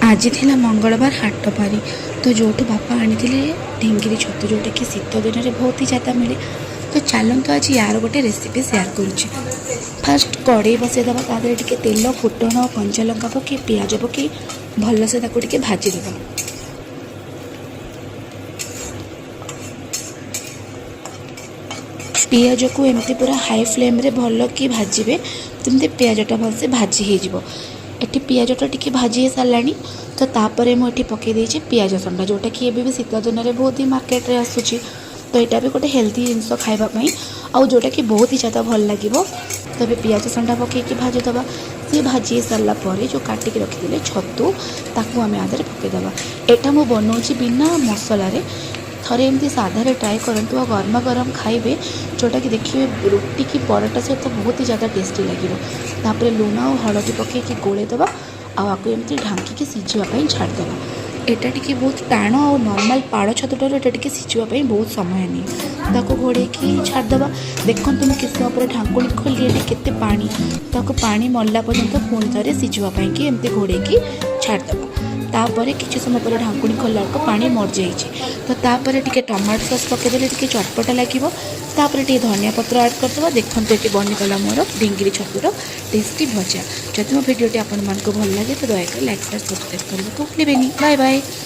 ଆଜି ଥିଲା ମଙ୍ଗଳବାର ହାଟ ବାରି। ତ ଯେଉଁଠୁ ବାପା ଆଣିଥିଲେ ଢିଙ୍ଗିରି ଛତୁ, ଯେଉଁଟାକି ଶୀତ ଦିନରେ ବହୁତ ହି ଜ୍ୟାଦା ମିଳେ। ତ ଚାଲନ୍ତୁ, ଆଜି ୟାର ଗୋଟେ ରେସିପି ସେୟାର କରୁଛି। ଫାଷ୍ଟ କଡ଼େଇ ବସେଇଦେବା। ତା ଦେହରେ ଟିକେ ତେଲ, ଫୁଟଣ, କଞ୍ଚା ଲଙ୍କା ପକାଇ, ପିଆଜ ପକାଇ ଭଲସେ ତାକୁ ଟିକେ ଭାଜିଦେବା। ପିଆଜକୁ ଏମିତି ପୁରା ହାଇ ଫ୍ଲେମ୍ରେ ଭଲ କି ଭାଜିବେ, ଯେମିତି ପିଆଜଟା ଭଲସେ ଭାଜି ହେଇଯିବ। ଏଠି ପିଆଜଟା ଟିକେ ଭାଜି ହେଇସାରିଲାଣି। ତ ତାପରେ ମୁଁ ଏଠି ପକାଇ ଦେଇଛି ପିଆଜ ସଣ୍ଡା, ଯେଉଁଟାକି ଏବେ ବି ଶୀତ ଦିନରେ ବହୁତ ହି ମାର୍କେଟରେ ଆସୁଛି। ତ ଏଇଟା ବି ଗୋଟେ ହେଲ୍ଦି ଜିନିଷ ଖାଇବା ପାଇଁ ଆଉ ଯେଉଁଟାକି ବହୁତ ହି ଜ୍ୟାଦା ଭଲ ଲାଗିବ। ତ ଏବେ ପିଆଜ ସଣ୍ଡା ପକାଇକି ଭାଜିଦେବା। ସିଏ ଭାଜି ହେଇସାରିଲା ପରେ ଯେଉଁ କାଟିକି ରଖିଥିଲେ ଛତୁ, ତାକୁ ଆମେ ଆ ଦେହରେ ପକାଇଦେବା। ଏଇଟା ମୁଁ ବନଉଛି ବିନା ମସଲାରେ। ଥରେ ଏମିତି ସାଧାରେ ଟ୍ରାଏ କରନ୍ତୁ ଆଉ ଗରମା ଗରମ ଖାଇବେ, ଯେଉଁଟାକି ଦେଖିବେ ରୁଟି କି ପରଟା ସହିତ ବହୁତ ହି ଜ୍ୟାଦା ଟେଷ୍ଟି ଲାଗିବ। ତାପରେ ଲୁଣ ଆଉ ହଳଦୀ ପକାଇକି ଗୋଳେଇ ଦେବା ଆଉ ଆକୁ ଏମିତି ଢାଙ୍କିକି ସିଝିବା ପାଇଁ ଛାଡ଼ିଦେବା। ଏଇଟା ଟିକେ ବହୁତ ଟାଣ ଆଉ ନର୍ମାଲ୍ ପାଳ ଛତୁଠାରୁ ଏଇଟା ଟିକେ ସିଝିବା ପାଇଁ ବହୁତ ସମୟ ନିଏ। ତାକୁ ଘୋଡ଼େଇକି ଛାଡ଼ିଦେବା। ଦେଖନ୍ତୁ, ମୁଁ କିଛି ସମୟ ପରେ ଢାଙ୍କୁଣୀ ଖୋଲି ଏଠି କେତେ ପାଣି। ତାକୁ ପାଣି ମରିଲା ପର୍ଯ୍ୟନ୍ତ ପୁଣି ଥରେ ସିଝିବା ପାଇଁକି ଏମିତି ଘୋଡ଼େଇକି ଛାଡ଼ିଦେବା। ତାପରେ କିଛି ସମୟ ପରେ ଢାଙ୍କୁଣୀ ଖୋଲିଲା ବେଳକୁ ପାଣି ମରିଯାଇଛି। ତ ତାପରେ ଟିକେ ଟମାଟୋ ସସ୍ ପକାଇଦେଲେ ଟିକେ ଚଟପଟା ଲାଗିବ। ତାପରେ ଟିକେ ଧନିଆ ପତ୍ର ଆଡ଼୍ କରିଦେବା। ଦେଖନ୍ତୁ, ଏଠି ବନିଗଲା ମୋର ଢିଙ୍ଗିରି ଛତୁର ଟେଷ୍ଟି ଭଜା। ଯଦି ମୋ ଭିଡ଼ିଓଟି ଆପଣମାନଙ୍କୁ ଭଲ ଲାଗେ, ତ ଦୟାକରି ଲାଇକ୍, ସେୟାର, ସବସ୍କ୍ରାଇବ୍ କରିବାକୁ ଭୁଲିବେନି। Bye bye.